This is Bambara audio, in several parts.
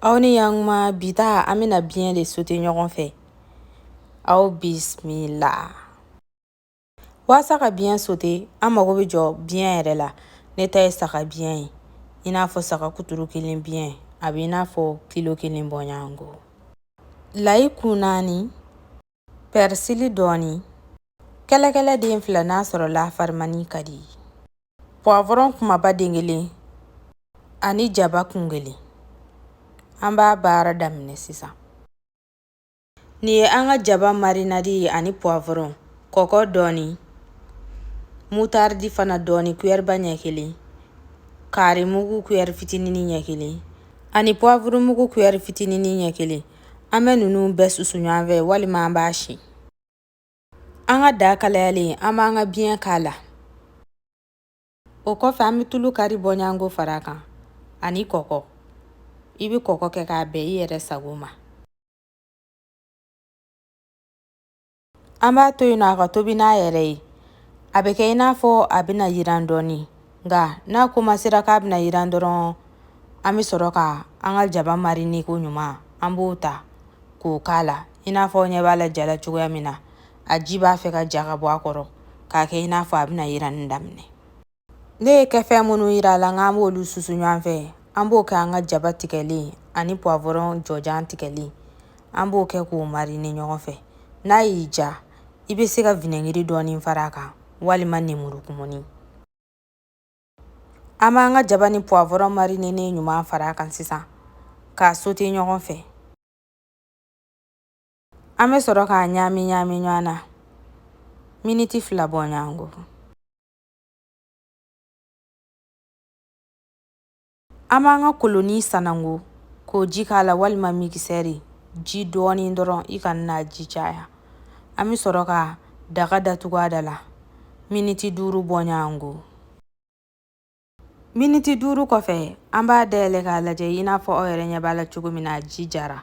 Aw ni yankuma, bi ta an bɛna biɲɛ de sote ɲɔgɔn fɛ. Aw bisimila. Waasa ka biɲɛ sote, an mago bɛ jɔ biɲɛ yɛrɛ la. Ne ta ye saga biɲɛ ye, i n'a fɔ saga kuturu kelen biɲɛ, a bɛ i n'a fɔ kilo kelen bɔɲɔgɔnko. Layi kun naani, pɛrisili dɔɔni, kɛlɛkɛlɛ den fila n'a sɔrɔla a farimani ka di, puwavɔrɔn kumaba den kelen ani jaba kun kelen. An b'a baara daminɛ sisan. Nin ye an ka jaba marinadi ye ani puwavɔrɔn, kɔkɔ dɔɔni, mutaridi fana dɔɔni kuyɛriba ɲɛ kelen, kari mugu kuyɛri fitininin ɲɛ kelen ani puwavuru mugu kuyɛri fitininin ɲɛ kelen. An bɛ ninnu bɛɛ susu ɲɔgɔn fɛ walima an b'a sin. An ka daa kalayalen, an b'an ka biɲɛ k'a la. O kɔfɛ an bɛ tulu kari bɔɲɔgɔnko fara a kan ani kɔkɔ. I bɛ kɔkɔ kɛ k'a bɛn i yɛrɛ sago ma. An b'a to yen nɔ a ka tobi n'a yɛrɛ ye. A bɛ kɛ i n'a fɔ a bɛna yiran dɔɔni, nka n'a komasera k'a bɛna yiran dɔrɔn, an bɛ sɔrɔ ka an ka jaba marine ko ɲuman, an b'o ta k'o k'a la. I n'a fɔ aw ɲɛ b'a la ja la cogoya min na, a ji b'a fɛ ka ja ka bɔ a kɔrɔ k'a kɛ i n'a fɔ a bɛna yiranni daminɛ. Ne ye kɛfɛn minnu yira a la k'an b'olu susu ɲɔgɔn fɛ, an b'o kɛ an ka jaba tigɛlen ani puwavɔrɔn jɔjan tigɛlen, an b'o kɛ k'o marine ɲɔgɔn fɛ. N'a y'i ja, i bɛ se ka vinɛgiri dɔɔni fara a kan walima nemurukumuni. An b'an ka jaba ni puwavɔrɔn marinenen ɲuman fara a kan sisan k'a sote ɲɔgɔn fɛ. An bɛ sɔrɔ k'a ɲaami ɲaami ɲɔgɔn na miniti 2 bɔɲɔgɔnko. An b'an ka kolonin sanango k'o ji k'a la walima mikisɛri ji dɔɔnin dɔrɔn, i kana n'a ji caya. An bɛ sɔrɔ ka daga datugu a da la miniti 5 bɔɲɔgɔnko. Miniti 5 kɔfɛ, an b'a dayɛlɛ k'a lajɛ. I n'a fɔ aw yɛrɛ ɲɛ b'a la cogo min na, a ji jara.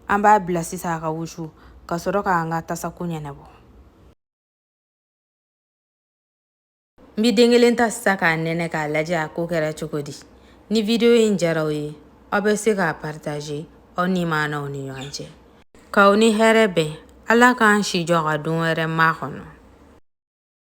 An b'a bila sisan a ka wusu ka sɔrɔ k'an ka tasako ɲɛnabɔ. N bɛ den kelen ta sisan k'a nɛnɛ k'a lajɛ a ko kɛra cogo di. Ni video in diyara aw ye, aw bɛ se k'a partager aw ni maanaw ni ɲɔgɔn cɛ. K'aw ni hɛrɛ bɛn. Ala k'an si jɔ ka don wɛrɛ makɔnɔ.